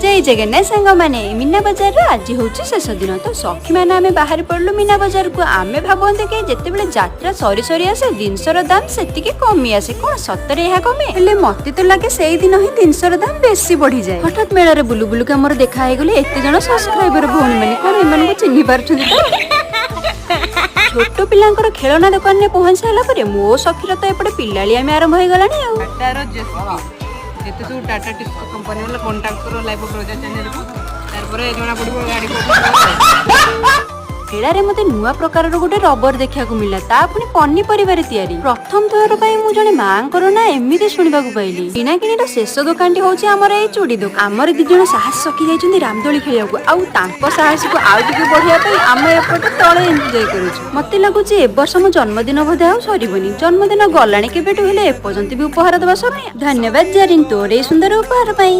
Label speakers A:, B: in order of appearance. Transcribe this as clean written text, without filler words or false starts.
A: ଜୟ ଜଗନ୍ନାଥ ସାଙ୍ଗମାନେ। ମୀନା ବଜାରର ଆଜି ହେଉଛି ଶେଷ ଦିନ। ତ ସଖୀମାନେ, ଆମେ ବାହାରି ପଡ଼ିଲୁ ମୀନା ବଜାରକୁ। ଆମେ ଭାବନ୍ତି କି ଯେତେବେଳେ ଯାତ୍ରା ସରି ସରି ଆସେ, ଜିନିଷର ଦାମ ସେତିକି କମି ଆସେ। କଣ ସତରେ ଏହା କମେ? ହେଲେ ମତେ ତ ଲାଗେ ସେଇଦିନ ହିଁ ଜିନିଷର ଦାମ ବେଶୀ ବଢିଯାଏ। ହଠାତ୍ ମେଳାରେ ବୁଲୁ ବୁଲୁକା ଆମର ଦେଖା ହେଇଗଲେ ଏତେ ଜଣ ସବସ୍କ୍ରାଇବର ଭଉଣୀ ମାନେ। କଣ ଏମାନଙ୍କୁ ଚିହ୍ନି ପାରୁଛନ୍ତି ତ? ଛୋଟ ପିଲାଙ୍କର ଖେଳନା ଦୋକାନରେ ପହଞ୍ଚି ସାରିଲା ପରେ ମୋ ସଖୀର ତ ଏପଟେ ପିଲାଳିଆମି ଆରମ୍ଭ ହେଇଗଲାଣି ଆଉ।
B: ଟାଟାର ଜେସିବି। ଯେତେ ସବୁ ଟାଟା ଟିସ୍କୋ କମ୍ପାନୀ ବାଲା, କଣ୍ଟାକ୍ଟ କର ଲାଇଫ୍ ଅଫ୍ ରୋଜା ଚ୍ୟାନେଲକୁ। ତାରପରେ ଜଣା ପଡ଼ିବ ଗାଡ଼ି କୋଉଠି।
A: ମେଳାରେ ମତେ ନୂଆ ପ୍ରକାରର ଗୋଟେ ରବର ଦେଖିବାକୁ ମିଳିଲା, ତା ପୁଣି ପନିପରିବାରେ ତିଆରି। ପ୍ରଥମ ଥର ପାଇଁ ମୁଁ ଜଣେ ମାଙ୍କର ନା ଏମିତି ଶୁଣିବାକୁ ପାଇଲି। କିଣାକିଣିର ଶେଷ ଦୋକାନଟି ହଉଛି ଆମର ଏଇ ଚୁଡ଼ି ଦୋକାନ। ଆମର ଦି ଜଣ ସାହସ ସଖୀ ଯାଇଛନ୍ତି ରାମଦୋଳି ଖେଳିବାକୁ, ଆଉ ତାଙ୍କ ସାହସକୁ ଆଉ ଟିକେ ବଢିବା ପାଇଁ ଆମେ ଏପଟେ ତଳେ ଏନ୍ଜୟ କରୁଛୁ। ମତେ ଲାଗୁଛି ଏ ବର୍ଷ ମୋ ଜନ୍ମଦିନ ବୋଧେ ଆଉ ସରିବନି। ଜନ୍ମଦିନ ଗଲାଣି କେବେଠୁ, ହେଲେ ଏପର୍ଯ୍ୟନ୍ତ ବି ଉପହାର ଦେବା ସରୁନି। ଧନ୍ୟବାଦ ଜରିନ, ତୋର ଏଇ ସୁନ୍ଦର ଉପହାର ପାଇଁ।